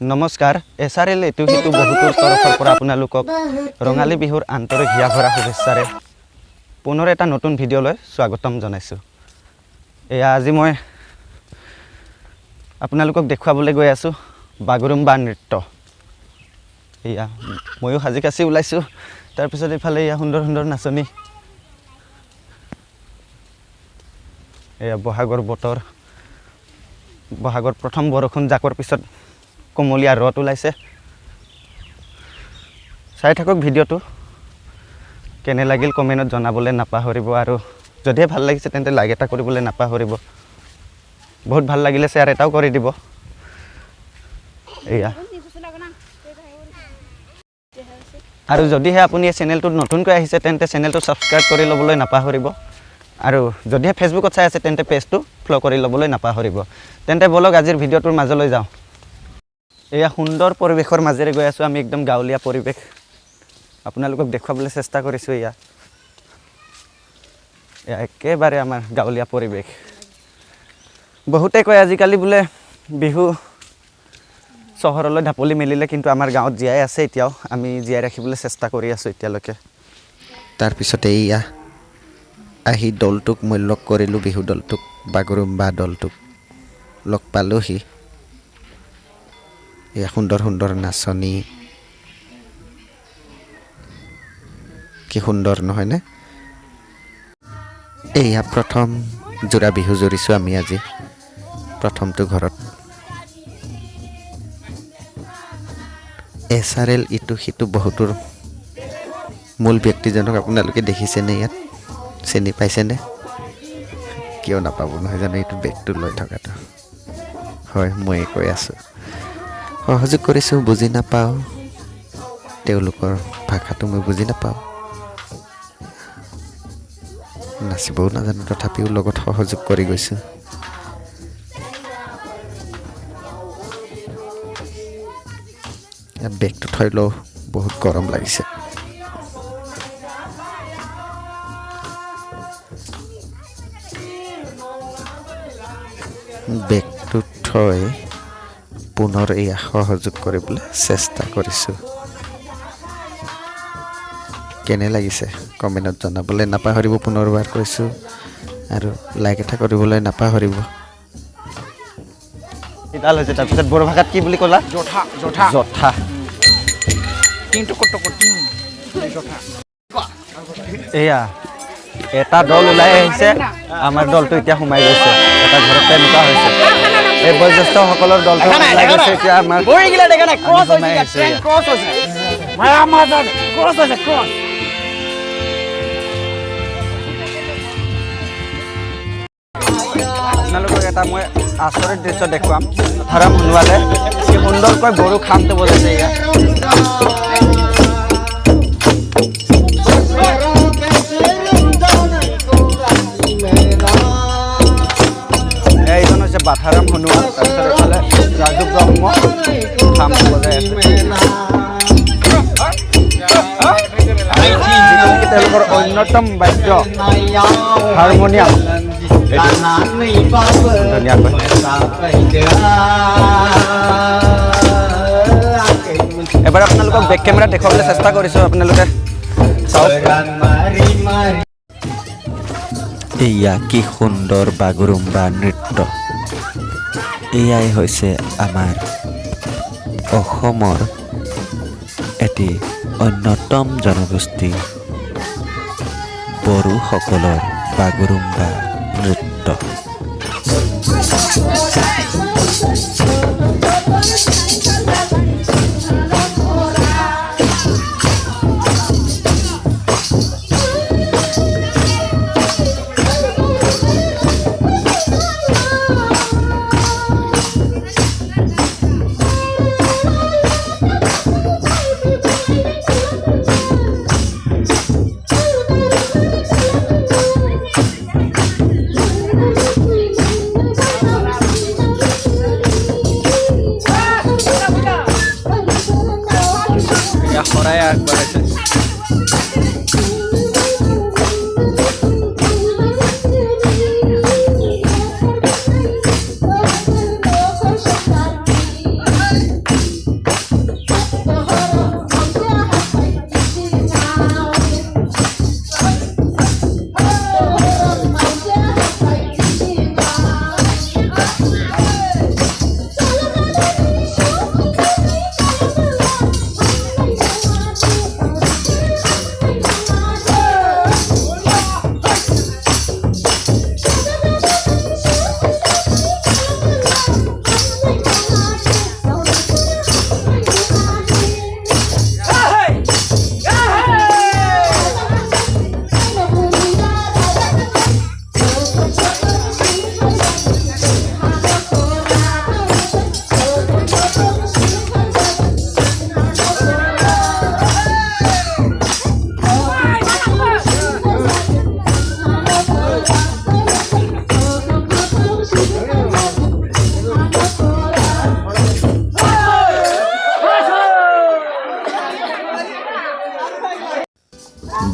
নমস্কাৰ, S R L এইটো সিটো বহুতৰ তৰফৰ পৰা আপোনালোকক ৰঙালী বিহুৰ আন্তৰিক হিয়া ভৰা শুভেচ্ছাৰে পুনৰ এটা নতুন ভিডিঅ'লৈ স্বাগতম জনাইছোঁ। এয়া আজি মই আপোনালোকক দেখুৱাবলৈ গৈ আছোঁ বাগৰুম্বা নৃত্য। এয়া ময়ো সাজি কাচি ওলাইছোঁ। তাৰপিছত এইফালে এয়া সুন্দৰ সুন্দৰ নাচনী। এয়া বহাগৰ বতৰ, বহাগৰ প্ৰথম বৰষুণ জাকৰ পিছত কুমলীয়া ৰ'দ ওলাইছে। চাই থাকক ভিডিঅ'টো, কেনে লাগিল কমেণ্টত জনাবলৈ নাপাহৰিব, আৰু যদিহে ভাল লাগিছে তেন্তে লাইক এটা কৰিবলৈ নাপাহৰিব। বহুত ভাল লাগিলে শ্বেয়াৰ এটাও কৰি দিব। এয়া আৰু যদিহে আপুনি এই চেনেলটোত নতুনকৈ আহিছে তেন্তে চেনেলটো ছাবস্ক্ৰাইব কৰি ল'বলৈ নাপাহৰিব, আৰু যদিহে ফেচবুকত চাই আছে তেন্তে পেজটো ফ'ল' কৰি ল'বলৈ নাপাহৰিব। তেন্তে ব'লক আজিৰ ভিডিঅ'টোৰ মাজলৈ যাওঁ। এয়া সুন্দৰ পৰিৱেশৰ মাজেৰে গৈ আছোঁ আমি, একদম গাঁৱলীয়া পৰিৱেশ আপোনালোকক দেখুৱাবলৈ চেষ্টা কৰিছোঁ। এয়া এয়া একেবাৰে আমাৰ গাঁৱলীয়া পৰিৱেশ। বহুতে কয় আজিকালি বোলে বিহু চহৰলৈ ঢাপলি মেলিলে, কিন্তু আমাৰ গাঁৱত জীয়াই আছে এতিয়াও, আমি জীয়াই ৰাখিবলৈ চেষ্টা কৰি আছোঁ এতিয়ালৈকে। তাৰপিছতে এয়া আহি দলটোক মই লগ কৰিলোঁ, বিহু দলটোক, বাগৰুম্বা দলটোক লগ পালোঁহি। এয়া সুন্দৰ সুন্দৰ নাচনী, কি সুন্দৰ নহয়নে? এয়া প্ৰথম যোৰা বিহু জুৰিছোঁ আমি আজি, প্ৰথমটো ঘৰত। এছ আৰ এল ইটো সিটো বহুতোৰ মূল ব্যক্তিজনক আপোনালোকে দেখিছেনে? ইয়াত চিনি পাইছেনে? কিয় নাপাব নহয় জানো, এইটো বেগটো লৈ থকাটো। হয়, ময়ে কৈ আছোঁ, সহযোগ কৰিছোঁ, বুজি নাপাওঁ তেওঁলোকৰ ভাষাটো, মই বুজি নাপাওঁ, নাচিবও নাজানো, তথাপিও লগত সহযোগ কৰি গৈছোঁ। ইয়াত বেগটো থৈ লওঁ, বহুত গৰম লাগিছে। বেগটো থৈ পুনৰ এয়া সহযোগ কৰিবলৈ চেষ্টা কৰিছোঁ। কেনে লাগিছে কমেণ্টত জনাবলৈ নাপাহৰিব, পুনৰবাৰ কৈছোঁ, আৰু লাইক এটা কৰিবলৈ নাপাহৰিব। এডাল হৈছে। তাৰপিছত বড়ো ভাষাত কি বুলি ক'লা? জথা। জথা। জথা। এয়া এটা দল ওলাই আহিছে, আমাৰ দলটো এতিয়া সোমাই গৈছে এটা ঘৰতে। এনেকুৱা হৈছে, এই বয়োজ্যেষ্ঠসকলৰ দলটো ওলাই গৈছে, এতিয়া আমাৰ সোমাই আহিছে। আপোনালোকক এটা মই আচৰিত দৃশ্য দেখুৱাম। ধৰম সোণোৱালে কি সুন্দৰকৈ বড়ো খামটো বজাইছে। এয়া এইজন হৈছে বাথাৰাম সোণোৱাল, তাৰপিছত এইফালে ৰাজু ব্ৰহ্ম খাম বজাই আছে। যিটো নেকি তেওঁলোকৰ অন্যতম বাদ্য হাৰমনিয়াম, ধুনীয়াকৈ। এবাৰ আপোনালোকক বেক কেমেৰাত দেখুৱাবলৈ চেষ্টা কৰিছোঁ, আপোনালোকে চাওক। এয়া কি সুন্দৰ বাগৰুম্বা নৃত্য। এয়াই হৈছে আমাৰ অসমৰ এটি অন্যতম জনগোষ্ঠী বড়োসকলৰ বাগৰুম্বা নৃত্য।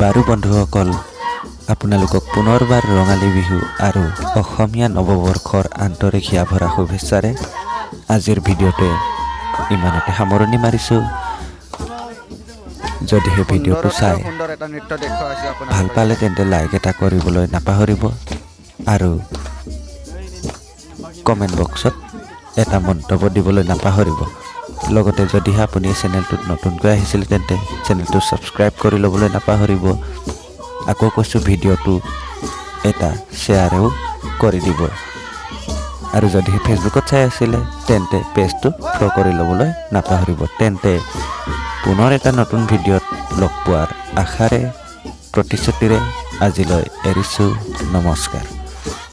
বাৰু বন্ধুসকল, আপোনালোকক পুনৰবাৰ ৰঙালী বিহু আৰু অসমীয়া নৱবৰ্ষৰ আন্তৰিক হিয়া ভৰা শুভেচ্ছাৰে আজিৰ ভিডিঅ'টোৱে ইমানতে সামৰণি মাৰিছোঁ। যদিহে ভিডিঅ'টো চাই সুন্দৰ এটা নৃত্য দেখুৱাইছে আপোনালোকে। ভাল পালে, তেন্তে লাইক এটা কৰিবলৈ নাপাহৰিব আৰু কমেণ্ট বক্সত এটা মন্তব্য দিবলৈ নাপাহৰিব। লগতে যদিহে আপুনি এই চেনেলটোত নতুনকৈ আহিছিল, তেন্তে চেনেলটো ছাবস্ক্ৰাইব কৰি ল'বলৈ নাপাহৰিব। আকৌ কৈছোঁ, ভিডিঅ'টো এটা শ্বেয়াৰেও কৰি দিব আৰু যদিহে ফেচবুকত চাই আছিলে, তেন্তে পেজটো ফ'ল' কৰি ল'বলৈ নাপাহৰিব। তেন্তে পুনৰ এটা নতুন ভিডিঅ'ত লগ পোৱাৰ আশাৰে, প্ৰতিশ্ৰুতিৰে আজিলৈ এৰিছোঁ। নমস্কাৰ।